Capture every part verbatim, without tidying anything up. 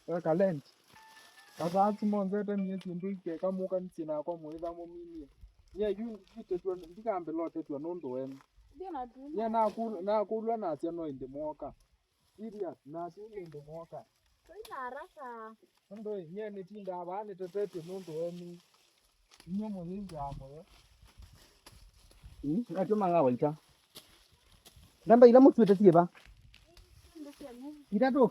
Eka rent. Kasaati monzete mie syĩndũ ikeka mũkanĩsye nakwa mũĩtha mũminie. Nyie yu nditetw'a, ndikambĩla ũtetw'a nũndũ wenyu. Nyie nakũ-, nakũlw'a nasya no ĩndĩ mwoka. Serious, nasya ĩndĩ mwoka. Tũi na haraka. Nũndũ nyie nĩtindaa vaa nĩtetetw'e nũndũ wenyu. Inyuĩ mũyĩnzaa mũyo. Mm, ngatũma nga waita. Namba ila mũtuĩte syĩ va? Itatũ.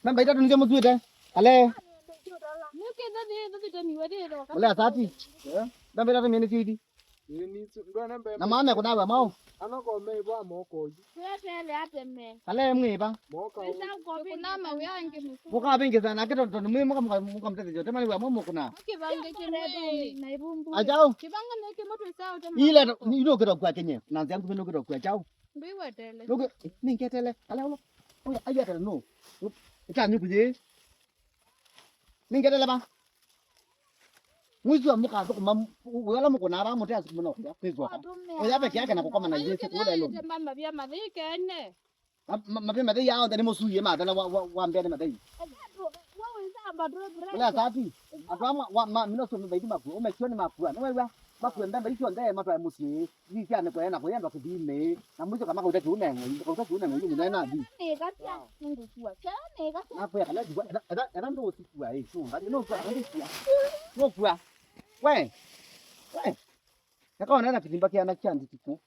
Namba itatũ nĩsyo mũtuĩte. Ale. Mũlea sati. Eh? Namba itatũ mĩnĩ syĩ ithi. Ĩĩ, nĩsyo. Ndwene mbembe. Na mame kũnawa mao. Anoko meiva moko yu. Twetele ateme. Ale mwĩva. Moka. Mũkavĩngĩsa nake tondũ, tondũ mwĩ mũka, mũka, mũkamũtetheesya. Ũtemani wa mwe mũkũna. Kĩvange kĩmwe na ivumbu. Ajaũ. Kĩvange nĩ kĩmwe twĩsa ũtema. Ile ndo, ndo kĩtokwa kenye. Na nzĩa ngume ndo kĩtokwa chao. Ndwĩwetele. Nũkĩ, nĩngetele. Ala ũlo. Ũya, ayatele no. Ĩtanyũ kũyĩ. Nĩngetele va. Mwĩsĩ mũkathũkũma, wĩala mũkũnaa va mũte asukuma no kũya kwĩswa. Ũya peke yake na kũkoma na Yesu kũla ĩlũnĩ. Mama vya mathĩkene. Ma-, ma-, mavya mathei aa onthe nĩmũsuie matala wa, wa, wa mbene mathei. Ũla sati, andũ amwe, wa, ma, mino sio mĩthaithi makua, ũmesio nĩ makua, nĩwew'a, makue mbembe icio nthe matwae mũsyĩ, isyane kũya na kũyendwa kĩthini, na mũisyo kama kauta kiuneng'o, kauta kiuneng'o, ilu mũnene nathi. Nĩkasya ngũkua, kya nĩkasya. Nakwĩa kana jikwa, etha, etha, etha ndũũsikua, ĩ, chunga, nũkua, nũkua, nũkua, we, we, eka onena kĩthimba kĩana kya nditiku.